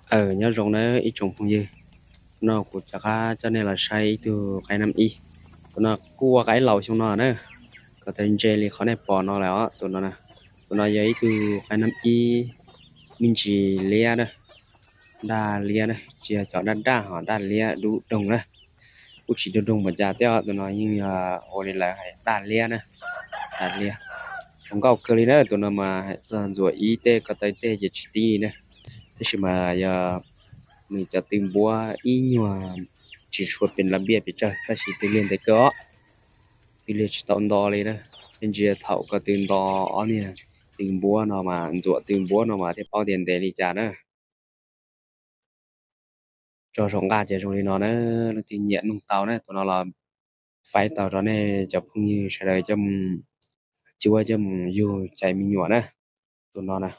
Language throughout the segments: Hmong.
Aw, nyob zoo na ib tsoom phooj ywg, no kuv rov qab coj nej los saib ib tug qaib nab ib. Tus no kuj ua qaib laus xyoo no na, kom tau ntse li qhov nej pom no lawm os. Tus no, tus no yog ib tug qaib nab ib me ntsis liab na, daj liab na, tsis yog cov daj daj ho daj liab dub doog na, kuj tsis dub doog npaum cas thiab os. Tus no yeej yog ua li lawv hais daj liab na, daj liab. Zoo nkauj kawg li na, tus no mas hais txog ntxuam ib tej ko taw tej ces tsis tib li na, tab sis mas yog nws cov tw npuab ib nyuag tsis tshua pes las npiaj pes tsawg tab sis tw liag ntev kawg os, tw liag tsis tau nto li na. Ntsia thaum ko tw nto ob niag tw npuab no mas, ntxuam tw npuab no mas thiaj paub tias ntev li cas na. Tso saum nqaj ces zoo li no na, leej twg nyiam nug tau na, tus no los faib tau rau nej cov phooj ywg sawv daws coj mus cuab coj mus yug cais me nyuam na. Tus no na,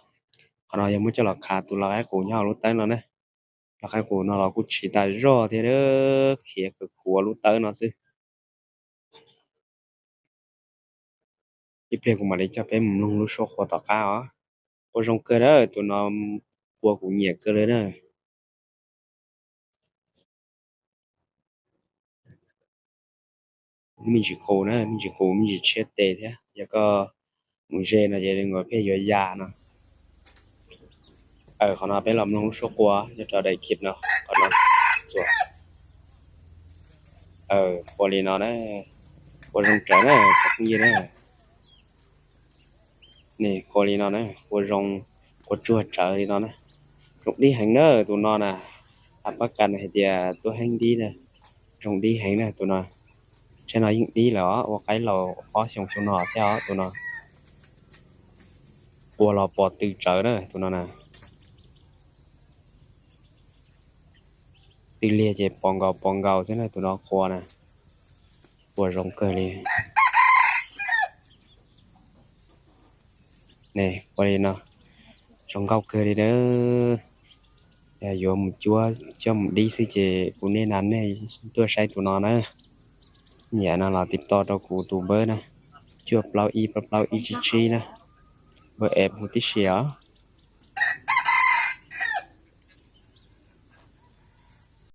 qhov no yog muab coj los khav tus lau qaib qus nyob hauv lub tawb no na. Lau qaib qus no los kuj tsis tas zog thiab, khiav khuav khuav lub tawb no xwb. Ib pliag kuv mam li coj peb mus mloog lub suab qua tom qab os. Qua zoo kawg na, tus no qua kuv nyiam kawg li na. Me ntsis qus na, me ntsis qus me ntsis tshiab tes thiab, yog koj mus ze no ces nws pheej yuav ya no. Aw, qhov no peb los mloog lub suab qua nyob rau daim clip no, qhov no. Aw, qua li no na, qua zoo tsawv na cov phooj ywg na. Nws qua li no na, qua zoo, qua tsuag tsawv li no na. Zoo dib heev na tus no na, a pab kas hais tias tuab heeb dib na, zoo dib heev na tus no. Tsheb no yeej dib lawm os, ua qaib laus ob xyoos xyoo no thiab os tus no. Qua los pos tw tsawv na tus no na. Tw liag ces pos nkaus pos nkaus xwb na tus no qua na. Qua zoo kawg li. Ne, qua li no, zoo nkauj kawg li na. Yog yuav mus cuab coj mus dib xwb ces kuv niaj nas nej tuaj saib tus no na. Nyiam no los tiv toj rau kuv tus npawb na, cuaj plaub ib plaub plaub ib tsib tsib na. Npawb es mus tib si os.